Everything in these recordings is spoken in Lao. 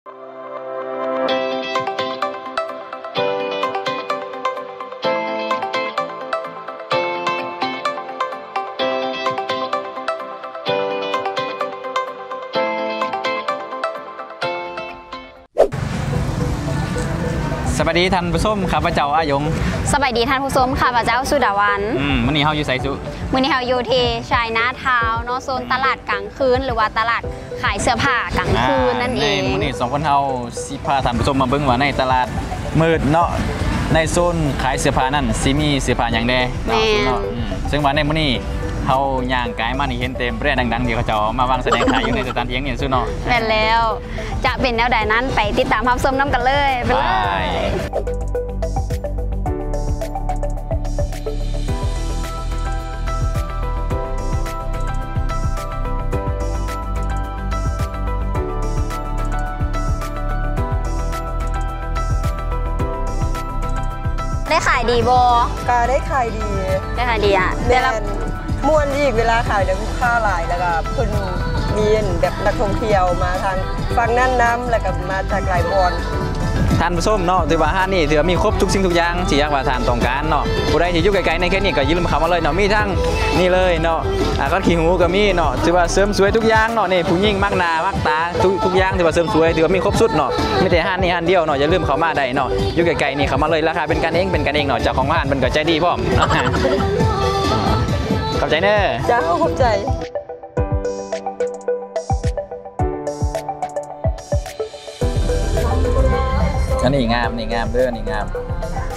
ສະບາຍດີທ່ານຜູ້ຊົມ, ຂ້າພະເຈົ້າອາຍົງ. ສະບາຍດີທ່ານຜູ້ຊົມ, ຂ້າພະເຈົ້າສຸດາວັນ. ອືມ ມື້ນີ້ເຮົາຢູ່ໃສສຸ? ມື້ນີ້ເຮົາຢູ່ທີ່ໄຊນາທາວເນາະ, ໂຊນຕະຫຼາດກາງຄືນ ຫຼືວ່າຕະຫຼາດຂາຍເສື້ອຜ້າກາງຄືນນັ້ນເອງ. ມື້ນີ້ສອງຄົນເຮົາຊິພາທ່ານຜູ້ຊົມມາເບິ່ງວ່າໃນຕະຫຼາດມືດເນາະ, ໃນໂຊນຂາຍເສື້ອຜ້ານັ້ນຊິມີເສື້ອຜ້າຫຍັງແດ່ເນາະ. ແມ່ນ. ອືມ ເຊິ່ງວ່າໃນມື້ນີ້ເຮົາຍ່າງກາຍມານີ້ເຫັນແຕ່ແບຣນດັງໆ ທີ່ເຂົາເຈົ້າເອົາມາວາງສະແດງຂາຍຢູ່ໃນສະຖານທີ່ແຫ່ງນີ້ ເນາະ. ແມ່ນແລ້ວ. ຈະເປັນແນວໃດນັ້ນ ໄປຕິດຕາມຮັບຊົມນຳກັນເລີຍ. ໄປເລີຍ. ໄປ. ໄດ້ຂາຍດີບໍ່? ກະໄດ້ຂາຍດີ. ໄດ້ຂາຍດີອະ. ແມ່ນ. ແຕ່ລະ ມ່ວນອີກ ເວລາຂາຍແລ້ວລູກຄ້າຫຼາຍ ແລ້ວກະເພິ່ນມີອັນແບບນັກທ່ອງທ່ຽວມາທາງຝັ່ງນັ້ນນຳ ແລ້ວກະມາຈາກຫຼາຍບ່ອນ. ທ່ານຜູ້ຊົມເນາະ, ຖືວ່າຮ້ານນີ້ຖືວ່າມີຄົບທຸກສິ່ງທຸກຢ່າງທີ່ຢາກວ່າທ່ານຕ້ອງການເນາະ. ຜູ້ໃດທີ່ຢູ່ໄກໆໃນເຂດນີ້ກະຢ່າລືມເຂົ້າມາເລີຍເນາະ, ມີທັງນີ້ເລີຍເນາະ, ອາ ຄັດຂີ້ຫູກະມີເນາະ, ຖືວ່າເສີມສວຍທຸກຢ່າງເນາະ. ນີ້ຜູ້ຍິງມັກໜ້າມັກຕາ ທຸກ ທຸກຢ່າງ ຖືວ່າເສີມສວຍ ຖືວ່າມີຄົບຊຸດເນາະ. ມີແຕ່ຮ້ານນີ້ຮ້ານດຽວເນາະ, ຢ່າລືມເຂົ້າມາໄດ້ເນາະ, ຢູ່ໃກ້ໆນີ້ເຂົ້າມາເລີຍ. ລາຄາເປັນກັນເອງ ເປັນກັນເອງເນາະ, ເຈົ້າຂອງຮ້ານເພິ່ນກໍໃຈດີພ້ອມ. ຂອບໃຈເດີ. ເຈົ້າ ຂອບໃຈ. ອັນນີ້ງາມ ນີ້ງາມເດີ ນີ້ງາມ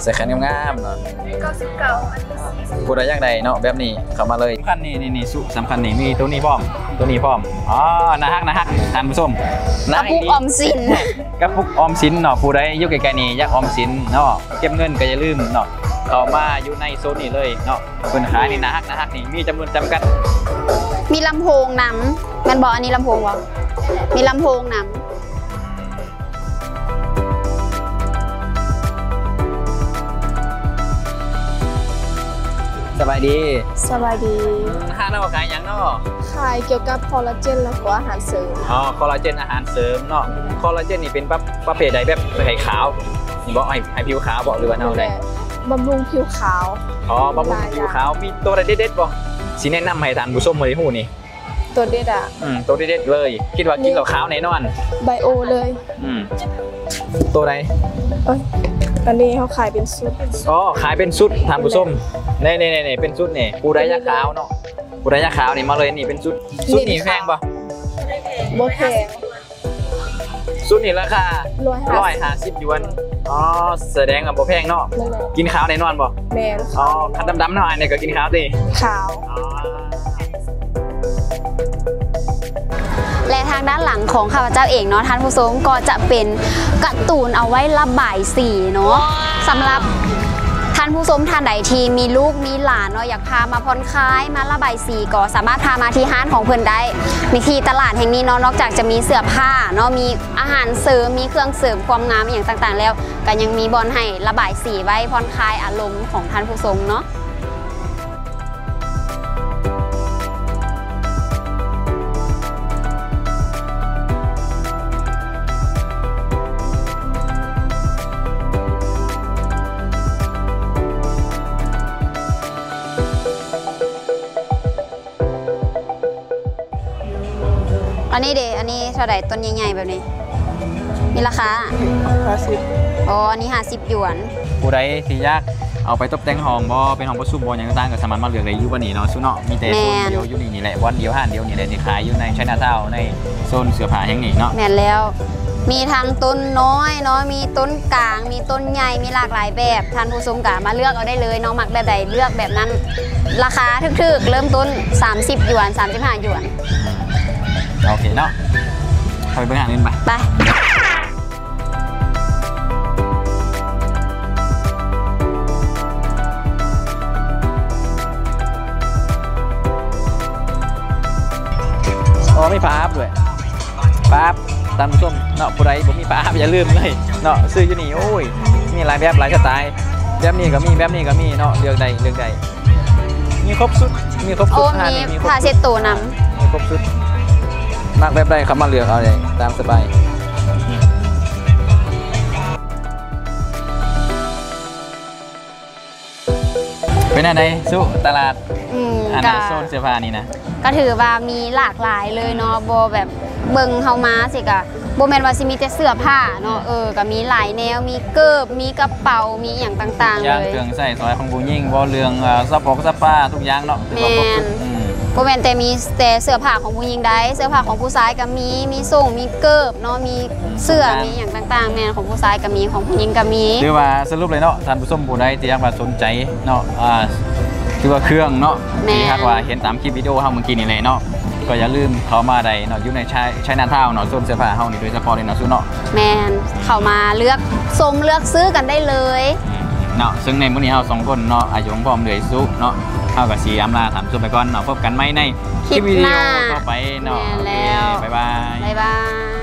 ໃສ່ແຂນງາມໆເນາະ. ເກົ້າສິບເກົ້າ ອັນນີ້ສີ່ສິບ. ຜູ້ໃດຢາກໄດ້ເນາະແບບນີ້ ເຂົ້າມາເລີຍ. ສຳຄັນນີ້ ນີ້ ນີ້ ສຸ ສຳຄັນນີ້ ມີໂຕນີ້ພ້ອມ ໂຕນີ້ພ້ອມ. ອໍ ໜ້າຮັກ ໜ້າຮັກ ທ່ານຜູ້ຊົມ. ກະປຸກອອມສິນ ກະປຸກອອມສິນເນາະ. ຜູ້ໃດຢູ່ໃກ້ໆນີ້ຢາກອອມສິນເນາະ, ເກັບເງິນກໍຢ່າລືມເນາະ, ເຂົ້າມາຢູ່ໃນໂຊນນີ້ເລີຍເນາະ. ເພິ່ນຂາຍນີ້ໜ້າຮັກ ໜ້າຮັກ ນີ້ມີຈຳນວນຈຳກັດ. ມີລຳໂພງນຳ ແມ່ນບໍ່? ອັນນີ້ລຳໂພງບໍ່? ມີລຳໂພງນຳ. ສະບາຍດີ. ສະບາຍດີ. ຮ້ານເຮົາຂາຍຫຍັງເນາະ? ຂາຍກ່ຽວກັບຄໍລາເຈນ ແລ້ວກໍອາຫານເສີມ. ອໍ ຄໍລາເຈນ ອາຫານເສີມເນາະ. ຄໍລາເຈນນີ້ເປັນປະ ປະເພດໃດ? ແບບໃຫ້ຂາວນີ້ບໍ່? ໃຫ້ ໃຫ້ຜິວຂາວບໍ່ ຫຼືວ່າແນວໃດ? ບຳລຸງຜິວຂາວ. ອໍ ບຳລຸງຜິວຂາວ. ມີໂຕໃດເດັດໆບໍ່ ຊິແນະນຳໃຫ້ທ່ານຜູ້ຊົມໄດ້ຮູ້ນີ້? ໂຕເດັດອະ. ອືມ ໂຕເດັດໆເລີຍ. ຄິດວ່າກິນແລ້ວຂາວແນ່ນອນ. ໄບໂອເລີຍ. ອືມ ໂຕໃດ? ເອີຍ ອັນນີ້ເຮົາຂາຍເປັນຊຸດ. ອໍ ຂາຍເປັນຊຸດທ່ານຜູ້ຊົມ. ນີ້ໆໆ ເປັນຊຸດນີ້. ຜູ້ໃດຢາກຂາວເນາະ, ຜູ້ໃດຢາກຂາວນີ້ມາເລີຍ. ນີ້ເປັນຊຸດ. ຊຸດນີ້ແພງບໍ່? ບໍ່ແພງ. ຊຸດນີ້ລາຄາ ຮ້ອຍຫ້າສິບ ຮ້ອຍຫ້າສິບຢວນ. ອໍ ສະແດງວ່າບໍ່ແພງເນາະ. ແມ່ນແຫຼະ. ກິນຂາວແນ່ນອນບໍ່? ແມ່ນ. ອໍ ຄັນດຳໆເນາະ ອັນນີ້ກໍກິນຂາວຕິ? ຂາວ. ອໍ ແລະ ທາງດ້ານຫຼັງຂອງຂ້າພະເຈົ້າເອງເນາະທ່ານຜູ້ຊົມ ກໍຈະເປັນກາຕູນເອົາໄວ້ລະບາຍສີເນາະ. ສຳລັບທ່ານຜູ້ຊົມທ່ານໃດທີ່ມີລູກມີຫຼານເນາະ ຢາກພາມາຜ່ອນຄາຍ ມາລະບາຍສີ ກໍສາມາດພາມາທີ່ຮ້ານຂອງເພິ່ນໄດ້ ໃນທີ່ຕະຫຼາດແຫ່ງນີ້ເນາະ. ນອກຈາກຈະມີເສື້ອຜ້າເນາະ ມີ ອາຫານເສີມ ມີເຄື່ອງເສີມຄວາມງາມອີ່ຫຍັງຕ່າງໆແລ້ວ ກໍຍັງມີບ່ອນໃຫ້ລະບາຍສີໄວ້ຜ່ອນຄາຍອາລົມຂອງທ່ານຜູ້ຊົມເນາະ. ອັນນີ້ເດ ອັນນີ້ເທົ່າໃດ? ຕົ້ນໃຫຍ່ໆແບບນີ້ມີລາຄາ ຫ້າສິບ. ອໍ ອັນນີ້ຫ້າສິບຢວນ. ຜູ້ໃດທີ່ຢາກເອົາໄປຕົບແຕ່ງຫ້ອງບໍ ເປັນຫ້ອງປະຊຸມບໍ ຫຍັງຕ່າງໆ ກໍສາມາດມາເລືອກໄດ້ຢູ່ບ່ອນນີ້ເນາະ ສຸເນາະ. ມີແຕ່ ແມ່ນ ໂຊນດຽວຢູ່ນີ້ ນີ້ແຫຼະ ບ່ອນດຽວ ຮ້ານດຽວນີ້ແຫຼະ ທີ່ຂາຍຢູ່ໃນໄຊນາທາວ ໃນໂຊນເສື້ອຜ້າແຫ່ງນີ້ເນາະ. ແມ່ນແລ້ວ. ມີທັງຕົ້ນນ້ອຍເນາະ ມີຕົ້ນກາງ ມີຕົ້ນໃຫຍ່ ມີຫຼາກຫຼາຍແບບ. ທ່ານຜູ້ຊົມກະມາເລືອກເອົາໄດ້ເລີຍເນາະ ມັກແບບໃດເລືອກແບບນັ້ນ. ລາຄາຖືກໆ ເລີ່ມຕົ້ນສາມສິບຢວນ ສາມສິບຫ້າຢວນ. ໂອເຄເນາະ ເຮົາໄປເບິ່ງຮ້ານອື່ນໄປ. ໄປ. ອໍ ມີຜ້າອາບດ້ວຍ ຜ້າອາບ. ທ່ານຜູ້ຊົມເນາະ ຜູ້ໃດບໍ່ມີຜ້າອາບ ຢ່າລືມເລີຍເນາະ ຊື້ຢູ່ນີ້. ໂອ້ຍ ມີຫຼາຍແບບຫຼາຍສະໄຕລ໌ ແບບນີ້ກໍມີ ແບບນີ້ກໍມີເນາະ ເລືອກໄດ້ ເລືອກໄດ້ ມີຄົບຊຸດ ມີຄົບຊຸດ. ໂອ້ ຮ້ານນີ້ມີຄົບຊຸດ ມີຜ້າເຊັດໂຕນຳ ມີຄົບຊຸດ. ມັກແບບໃດເຂົ້າມາເລືອກເອົາໄດ້ຕາມສະບາຍ. ແນວໃດສຸຕະຫຼາດ อืม ອັນ ก็ ໂຊນເສື້ອຜ້ານີ້ນະ? ก็ถือว่ามีหลากหลายเลยเนาะ บ่แบบเบิ่งเฮามาสิก็บ่แม่นว่าสิมีแต่เสื้อผ้าเนาะ เออ ก็มีหลายแนว มีเกิบ มีกระเป๋า มีอีหยังต่างๆ อย่าง เลย เครื่องใช้สอยของผู้หญิง บ่เรื่อง เอ่อ สะปงสะปาทุกอย่างเนาะ แม่น อืม บ่แม่นแต่มีแต่เสื้อผ้าของผู้หญิงได้ เสื้อผ้าของผู้ชายก็มี มีส่ง มีเกิบเนาะ มีเสื้อ มีอีหยังต่างๆ แม่น ของผู้ชายก็มี ของผู้หญิงก็มี ถือว่าสรุปเลยเนาะ ท่านผู้ชมผู้ใดที่อยากว่าสนใจเนาะ อ่า ถือว่าเครื่องเนาะ แม่น ที่หากว่าเห็นตามคลิปวิดีโอเฮาเมื่อกี้นี่แหละเนาะ ก็อย่าลืมเข้ามาได้เนาะ อยู่ในไช ไชน่าทาวน์เนาะ โซนเสื้อผ้าเฮานี่โดยเฉพาะเลยเนาะสุเนาะ แม่น เข้ามาเลือกชมเลือกซื้อกันได้เลย เนาะ ซึ่งในมื้อนี้เฮาสองคนเนาะ อาหยงพร้อมด้วยสุเนาะ เฮาก็สิอำลาท่านผู้ชมไปก่อนเนาะ พบกันใหม่ในคลิปวิดีโอต่อไปเนาะ แม่นแล้ว โอเค บ๊ายบาย บ๊ายบาย